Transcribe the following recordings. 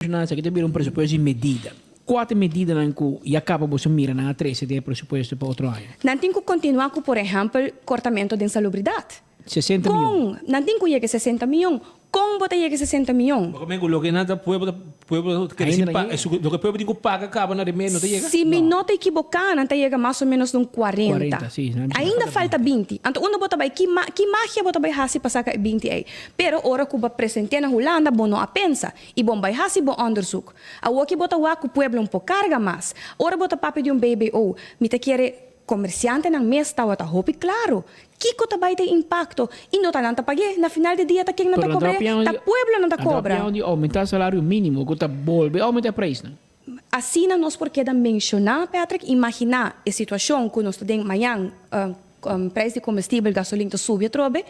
Esaki ta bira un presupuesto di medida. Kua ta e medidanan ku ya kaba boso mira nan a trese den e presupuesto pa otro aña? Nan tin ku kontinuá ku, por ehèmpel, kortamentu den salubridat. 60 mion. Kon nan tin ku yega 60 mion? Kon bo ta yega 60 mion? Bo men ku loke nan ta pueblo ta pueblo ta kere sin paga loke pueblo tin ku paga kaba na remé no ta yega? Si mi no ta ekiboká nan ta yega mas o ménos na un 40. 40, si. Ainda falta 20. Anto unda bo ta bai? Ki ki magia bo ta bai hasi pa saka e 20 ei? Pero ora ku bo a present'é na Hulanda bo no a pensa i bo bai hasi bo onderzoek. Awoki bo ta wak ku pueblo un por karga mas. Ora bo ta papia di un BBO, mi ta kere Komersiantenan mes tabata hopi klaro kiko ta bai ta e impakto i no ta nan ta pag'é. Na final di dia ta ken nan ta kobr'é? Ta pueblo nan ta kobra. Nan ta pian di oumentá salario mínimo ku ta bolbe oumentá e preisnan. Asina nos por keda menshoná, Patrick, imaginá e situashon ku nos ta den mañan, preis di komestibel, gasolin ta subi atrobe,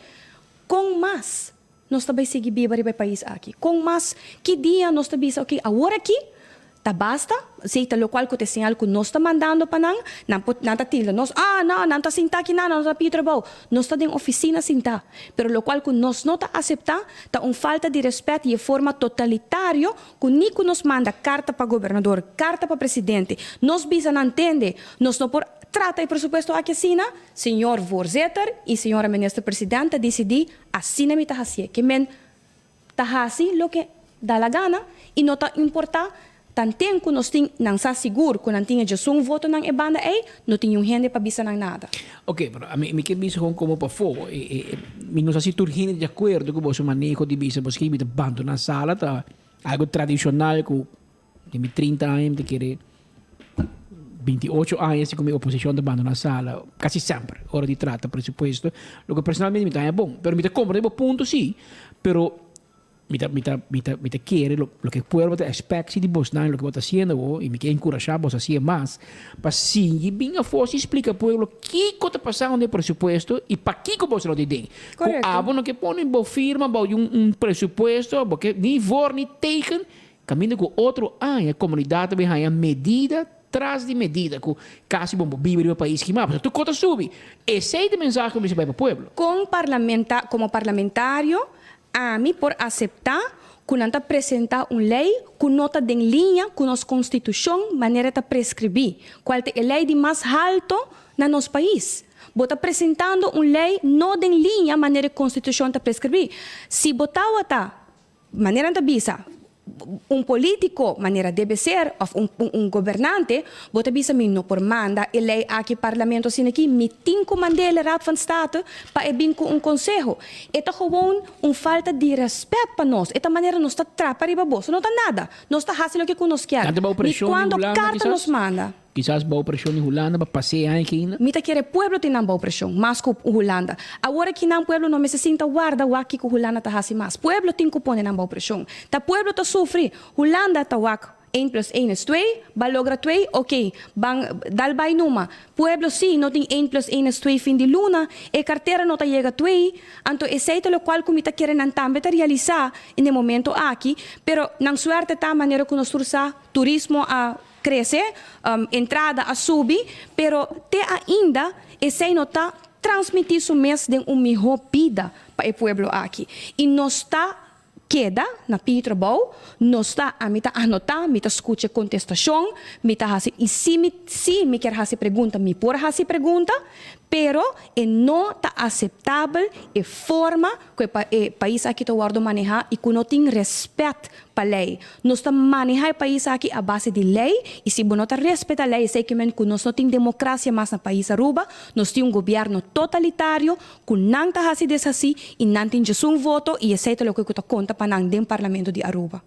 kon mas nos ta bai sigui biba riba e pais aki? Kon mas ki dia nos ta bisa, ok, awor aki ta basta, si ta lokual ku ta e señal ku nos ta mandando pa nan, nan por, nan ta tilda nos, ah, no, nan ta sinta aki nan, nan no ta pidi trabou. Nos ta den ofisina sintá, pero lokual ku nos no ta aseptá ta un falta di rèspèt i e forma totalitario ku ni ku nos manda karta pa gobernador, karta pa presidente, nos bisa nan tende, nos no por trata e presupuesto aki asina, señor voorzitter i señora minister president ta disidí. Asina mi ta hasié, ke men ta hasi loke da la gana i no ta importá tanten ku nos tin nan sa sigur ku nan tin e djesun votonan e banda ei, no tin niun hende pa bisa nan nada. Oke, pero ami mi ke bisa kon komo pafó, mi no sa si tur hende di akuerdo ku boso maneho di bisa boso ke mi ta bandoná sala ta algo tradishonal ku Den mi 30 aña mi ta kere 28 aña si ku mi oposishon ta bandona sala kasi semper ora di trata presupuesto loke personalmente mi ta haña bon pero mi ta komprende bo punto si pero mi ta mi ta mi ta mi ta kere loke pueblo ta expect si di bosnan loke bo ta hasiendo awo y mi ke enkurashá bos hasié mas pa sigui bin afó si splika pueblo kiko ta pasando den presupuesto y pakiko bos lo tin den ku abo no ke pone bo firma bou di un presupuesto bo ke ni voor ni tegen. Kaminda ku otro aña komunidat ta bin haña medida tras di medida ku kasi bon por biba riba pais kimá pasobra tur kos ta subi. Esei ta e mensahe ku mester bai pa pueblo. Kon parlamenta komo parlamentario ami por aseptá ku nan ta presentá un lei ku no ta den liña ku nos konstitushon manera ta preskribí, kual ta e lei di mas halto na nos pais? Bo ta presentando un lei no den liña manera e konstitushon ta preskribí. Si bo tawata Manera nan ta bisa, un politico manera debe ser of un un gobernante, bo ta bisa mi no por manda e ley aki parlamento asina aki, mi tin cu mand'e Raad van State pa e bin cu un conseho. E ta gewoon un falta di respet pa nos, e ta manera nos ta trapa riba bo, so no ta nada, nos ta haci loke cu nos kier, Nan ta bao ni presion di cuando Hulanda carta nos kisas? manda. Kisas bou preshon di Hulanda pa pas'é aña aki ainda? Mi ta kere pueblo tin nan bou preshon, mas ku Hulanda. Awor aki nan pueblo no mester sinta warda wak kiko Hulanda ta hasi mas. Pueblo tin ku pone nan bou preshon. Ta pueblo ta sufri. Hulanda ta wak een plus een is twee, ba logra twee, oké, ban dal bai numa. Pueblo si no tin een plus een is twee fin di luna, e kartera no ta yega twee, anto esei ta lokual ku mi ta kere nan tambe ta realisá in e momento aki, pero nan suerte ta manera ku nos tur sa, turismo a Crece, entrada a subi, pero te ainda esey no ta transmiti su mes den un miho bida pa e pueblo aki. Y nos ta keda na pidi trabou, nos ta, ami ta anota, mi ta scucha e contestacion, mi ta haci, y si mi, si mi kier haci pregunta, mi por haci pregunta, pero e no ta aceptabel e forma cu e pais aki ta wordo maneha y cu no tin respet pa ley. Nos ta maneha e pais aki a base di ley y si bo no ta respeta ley esey ke men cu nos no tin democracia mas na pais Aruba, nos tin un gobierno totalitario cu nan ta haci deshaci y nan tin djesun voto y esey ta loke cu ta conta pa nan den parlamento di Aruba.